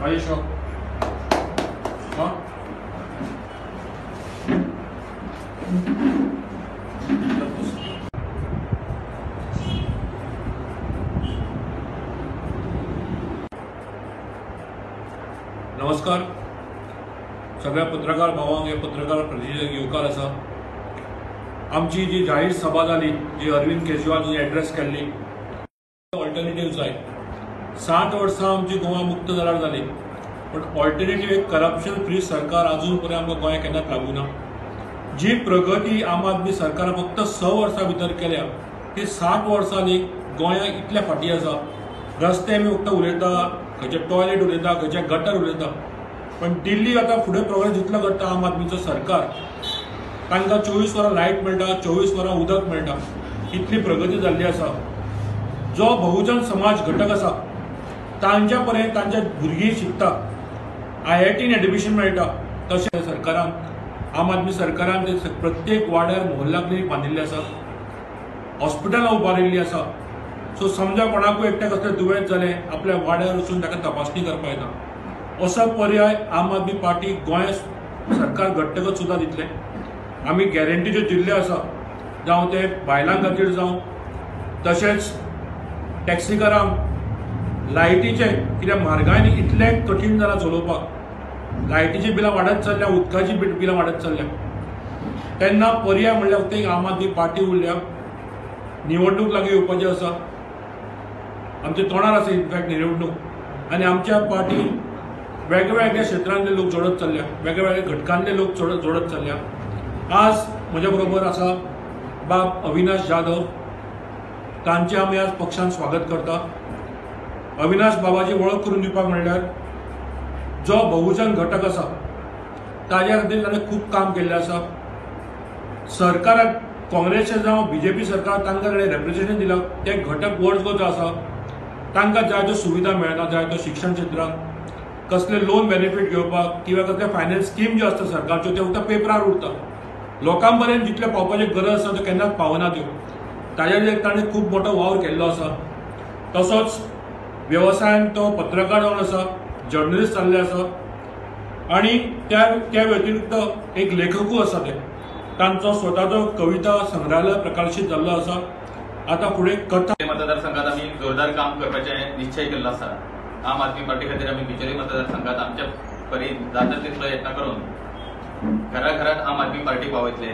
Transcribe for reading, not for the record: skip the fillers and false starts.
राजेश. हां, नमस्कार सगळ्या पत्रकार भावांक हे पत्रकार प्रतिनिधीक येवकार आसा. आमची जी जाहीर सभा जाली, जी अरविंद केजरीवाल जी एड्रेस केल्ली, ऑल्टरनेटीव जाय. 60 वर्सां आमची गोवा मुक्त जाल्यार जाली, पण ऑल्टरनेटीव एक करप्शन फ्री सरकार अजून पर्यंत आमकां गोंयांत केन्नाच लागूं ना. जी प्रगती आम आदमी सरकारान फक्त 6 वर्सां भितर केल्या ती 60 वर्सांनी गोंयांत इतल्या फाटीं आसा. रस्ते आमी फक्त उलयता, खंयचे टॉयलेट उलयता, खंयचे गटर उलयता, पण दिल्ली आतां फुडें प्रोग्रेस जितलो करता आम आदमीचो सरकार, तांकां 24 वरां लायट मेळटा, 24 वरां उदक मेळटा, इतली प्रगती जाल्ली आसा. जो बहुजन समाज घटक आसा तांच्या पर्यंत तांच्या भुरगीं शिकता, IITन एडमिशन मेळटा. तशें सरकारान, आम आदमी सरकारान ते प्रत्येक वाड्यार मोहल्ला क्लिनीक बांदिल्ले आसा, हॉस्पिटलां उबारिल्लीं आसा. सो समजा कोणाकूय एकट्याक कसलें दुयेंत जालें, आपल्या वाड्यार वचून ताका तपासणी करपाक येता. असो पर्याय आम आदमी पार्टी गोंय सरकार घडटकच सुद्दां दितले. आमी गॅरंटी ज्यो दिल्ल्यो आसा, जावं ते बायलां खातीर जावं, तशेंच टॅक्सीकारांक लायटीचें, कित्याक म्हारगायन इतलें कठीण जालां चलोवपाक, लायटीचीं बिलां वाडत चल्ल्या, उदकाचीं बिलां वाडत चल्ल्या. तेन्ना पर्याय म्हणल्यार फक्त एक आम आदमी पार्टी उरल्या. निवडणूक लागीं येवपाची आसा, आमच्या तोंडार आसा इनफॅक्ट निवडणूक, आनी आमच्या पार्टी वेगवेगळ्या क्षेत्रांतले लोक जोडत चल्ल्या, वेगवेगळ्या घटकांतले लोक जोडत चल्ल्या. आज म्हज्या बरोबर आसा बाब अविनाश जाधव, तांचें आमी आज पक्षान स्वागत करता. अविनाश बाबाची वळख करून दिवपाक म्हणल्यार जो बहुजन घटक आसा ताज्या खातीर ताणें खूब काम केल्लें आसा. सरकाराक काँग्रेसचें जावं BJP सरकार तांकां ताणें रेप्रेझेंटेशन दिलां, ते घटक वर्ग जो आसा तांकां जाय त्यो सुविधा मेळना, जाय त्यो शिक्षण क्षेत्रांत कसले लोन बेनिफीट घेवपाक किंवा कसले फायनान्स स्कीम ज्यो आसता सरकारच्यो त्यो फक्त पेपरार उरता, लोकां पर्यंत जितले पावपाची गरज आसा त्यो केन्नाच पावना त्यो. ताजेर ताणें खूब मोठो वावर केल्लो आसा. तसोच वेवसायान तो पत्रकार जावन आसा, जर्नलिस्ट जाल्ले आसा, आनी त्या व्यतिरिक्त एक लेखकूय आसा. ते तांचो स्वताचो कविता संग्रहालय प्रकाशीत जाल्लो आसा. आतां फुडें कथा मतदारसंघात आमी जोरदार काम करपाचें निश्चय केल्लो आसा. आम आदमी पार्टी खातीर आमी बिचोली मतदारसंघात आमच्या परी जाता तितलो यत्न करून घरा घरात आम आदमी पार्टी पावयतले.